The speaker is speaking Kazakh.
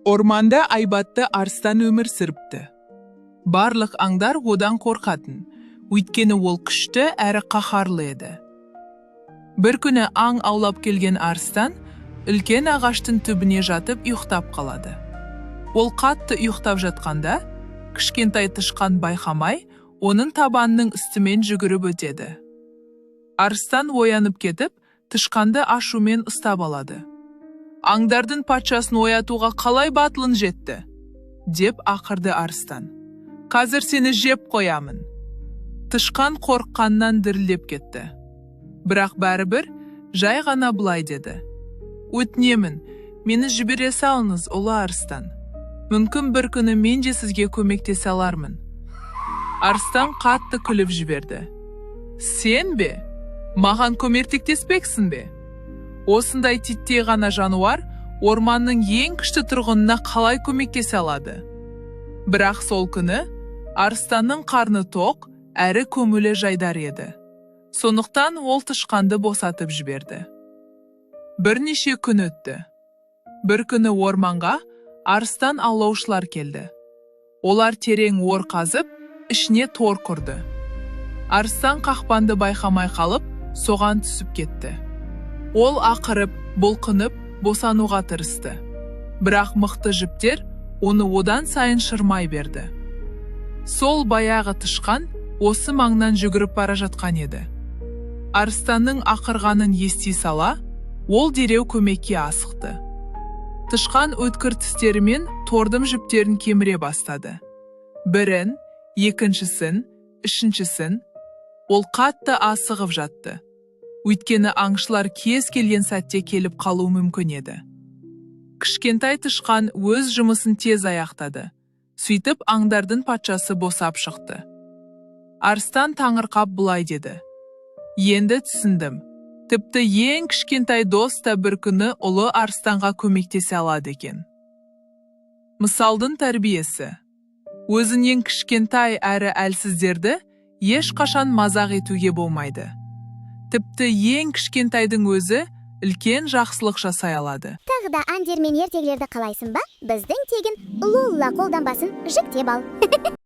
Орманда айбатты арыстан өмір сүріпті. Барлық аңдар одан қорқатын, өйткені ол күшті әрі қаһарлы еді. Бір күні аң аулап келген арыстан үлкен ағаштың түбіне жатып ұйықтап қалады. Ол қатты ұйықтап жатқанда, кішкентай тышқан байқамай, оның табанының үстімен жүгіріп өтеді. Арыстан оянып кетіп, тышқанды ашумен ұстап алады. «Аңдардың патшасын оятуға қалай батылың жетті?» – деп ақырды арыстан. «Қазір сені жеп қоямын!» Тышқан қорыққаннан дірілдеп кетті. Бірақ бәрібір жай ғана былай деді: «Өтінемін, мені жібере салыңыз, ұлы арыстан. Мүмкін, бір күні мен де сізге көмектесе алармын». Арыстан қатты күліп жіберді. «Сен бе? Маған көмектеспексің бе? Осындай титтей ғана жануар орманның ең күшті тұрғынына қалай көмектесе алады?» Бірақ сол күні арыстанның қарны тоқ әрі көңілі жайдары еді. Сондықтан ол тышқанды босатып жіберді. Бірнеше күн өтті. Бір күні орманға арыстан аулаушылар келді. Олар терең ор қазып, ішіне тор құрды. Арыстан қақпанды байқамай қалып, соған түсіп кетті. Ол ақырып, бұлқынып, босануға тырысты. Бірақ мықты жіптер оны одан сайын шырмай берді. Сол баяғы тышқан осы маңнан жүгіріп бара жатқан еді. Арыстанның ақырғанын ести сала, ол дереу көмекке асықты. Тышқан өткір тістерімен тордың жіптерін кеміре бастады. Бірін, екіншісін, үшіншісін. Ол қатты асығып жатты. Өйткені аңшылар кез келген сәтте келіп қалуы мүмкін еді. Кішкентай тышқан өз жұмысын тез аяқтады. Сөйтіп, аңдардың патшасы босап шықты. Арыстан таңырқап былай деді: «Енді түсіндім. Тіпті ең кішкентай дос та бір күні ұлы арыстанға көмектесе алады екен». Мысалдың тәрбиесі: өзінен кішкентай әрі әлсіздерді ешқашан мазақ етуге болмайды. Тіпті ең кішкентайдың өзі үлкен жақсылық жасай алады. Тағы да әндер мен ертегілерді қалайсың ба? Біздің тегін Лолла қолданбасын жүктеп ал.